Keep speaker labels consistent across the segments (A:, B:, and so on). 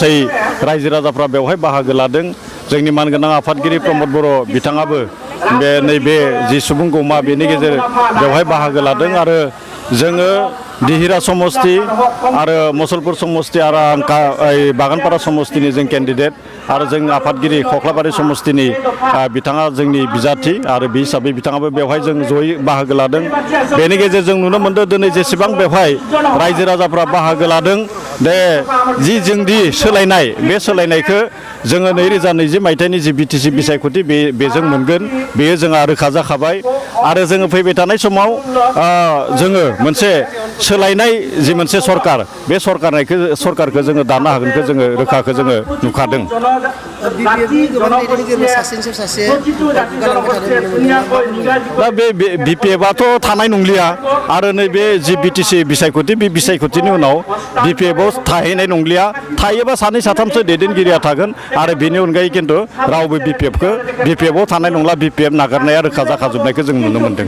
A: गासै रायजो राजाफ्रा बेवहाय बाहागो लादों जोंनि मानगोनां आफादगिरि प्रमद बर' बिथाङाबो बे नैबे जि सुबुं गौमा बेनि गेजेर बेवहाय बाहागो लादों आरो जोङो दिहिरा समस्ति आरो मुसलपुर समस्ति आरो बागानपारा समस्तिनि जों केन्डिडेट आरो जों आफादगिरि खख्लाबारि समस्तिनि बिथाङा जोंनि बिजाथि आरो बे हिसाबै बिथाङाबो बेवहाय जों जयै बाहागो लादों बेनि गेजेरजों नुनो मोनदों दिनै जेसेबां बेवहाय रायजो राजाफ्रा बाहागो लादों दे जि जोंदि सोलायनाय बे सोलायनायखौ जोङो 2020 मायथाइनि जि बिटिसि बिसायख'थि बेजों मोनगोन बेयो जोंहा रोखा जाखाबाय आरो जोङो फैबाय थानाय समाव जोङो मोनसे सोलायनाय जि मोनसे सरकार बे सरकारखौ जोङो दानो हागोनखौ जोङो रोखाखौ जोङो नुखादों। दा बे बिपिएफआथ' थानाय नंलिया आरो नैबे जि बिटिसि बिसायख'थि बे बिसायख'थिनि उनाव बिपिएफआव थाहैनाय नंलिया थायोबा सानै साथामसो दैदेनगिरिया थागोन आरो बेनि अनगायै खिन्थु रावबो बिपिएफआव थानाय नंला बिपिएफ नागारनाया रोखा जाखाजोबनायखौ जों नुनो मोनदों।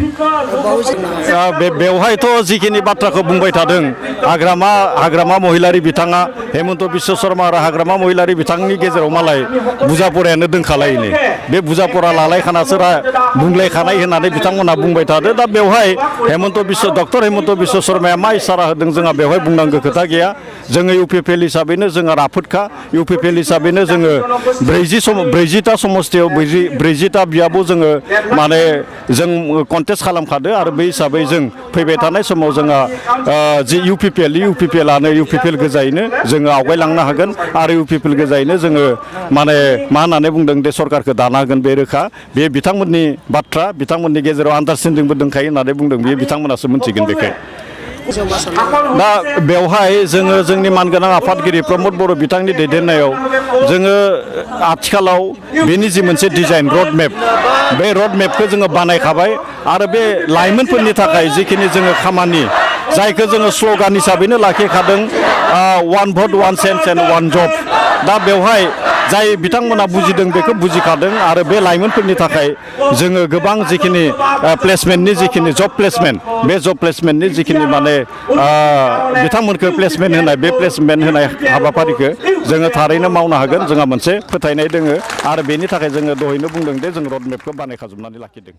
A: बेवहायथ' जिखिनि बाथ्राखौ बुंबाय थादों हाग्रामा महिलारि बिथाङा हेमन्त बिश्व शर्मा आरो हाग्रामा महिलारि बिथांनि गेजेराव मालाय बुजापरायानो दोंखालायनो बे बुजापरा लालायखानासो बुंलायखानाय होननानै बिथांमोनहा बुंबाय थादों। दा बेवहाय डक्टर हेमन्त बिश्व शर्माया मा इसारा होदों जोंहा बेवहाय बुंनांगौ खोथा गैया। जोङो इउपिपिएल हिसाबैनो जोंहा राफोदखा इउपिपिएल हिसाबैनो जोङो 40टा समस्तियाव 40टा बियाबाव जोङो माने जों कन्टेस्ट खालामखादो आरो बे हिसाबै जों फैबाय थानाय समाव जोंहा जि इउपिपिएल गोजायैनो जोङो आवगायलांनो हागोन आरो इउपिपिएल गोजायैनो जोङो माने मा होननानै बुंदों दे सरकारखौ दानो हागोन बे रोखा बे बिथांमोननि बाथ्रा बिथांमोननि गेजेराव आन्डारस्टेन्डिंबो दंखायो होननानै बुंदों बे बिथांमोनासो मिथिगोन बेखौ। दा बेवहाय जोङो जोंनि मानगोनां आफादगिरि प्रमद बर' बिथांनि दैदेननायाव जोङो आथिखालाव बेनि जि मोनसे डिजाइन रडमेप बे रडमेपखौ जोङो बानायखाबाय आरो बे लाइमोनफोरनि थाखाय जिखिनि जोङो खामानि जायखौ जोङो स्ल'गान हिसाबैनो लाखिखादों one vote one sense and one job. दा बेवहाय जाय बिथांमोना बुजिदों बेखौ बुजिखादों आरो बे लाइमोनफोरनि थाखाय जोङो गोबां जिखिनि प्लेसमेन्टनि जिखिनि जब प्लेसमेन्ट बे जब प्लेसमेन्टनि जिखिनि माने बिथांमोनखौ प्लेसमेन्ट होनाय बे प्लेसमेन्ट होनाय हाबाफारिखौ जोङो थारैनो मावनो हागोन जोंहा मोनसे फोथायनाय दोङो आरो बेनि थाखाय जोङो दहायनो बुंदों दे जों रडमेपखौ बानायखाजोबनानै लाखिदों।